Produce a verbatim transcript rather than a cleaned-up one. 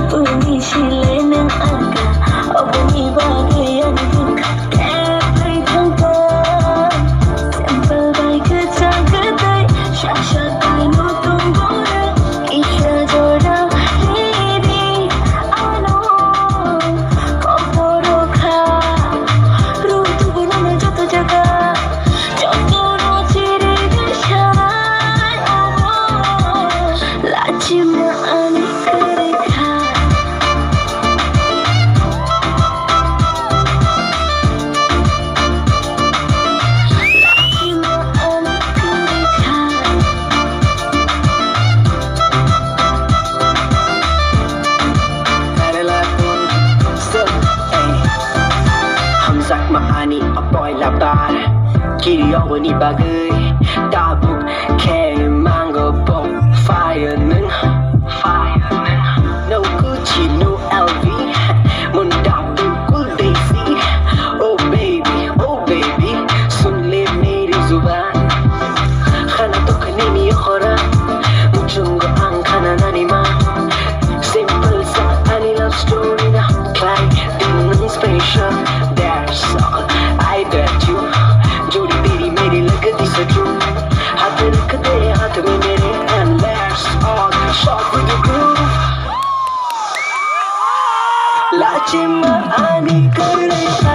Bwrwini sile nwng alka, oboni bagwi ani bwkha khe thai thangkha. Simple bai kwchang kwtai, sak sak kaino tong borok, kisa jora rini ano. Kophoro kha, rw tubuno joto jaga, jotono chiri gisai obo. Lachima ani kwrwi kha. Lachima ani kwrwi kha. Hamjakma ani a poila bar, kiri yogoni bagwi tabuk khe mango bo fire nwng. No Gucci, no L V, munda bilkul desi. Oh baby, oh baby, sun le meri zuban. Khana tokha nini yokhora, muchungo ang khana nani ma. Simple sa ani love story na, khlai di nwng special. That's all, I bet you. Jodi teri meri lag di sa jum. Haath rakh de haath mein mere and let's all shot with the groove. Lachima ani kwrwi.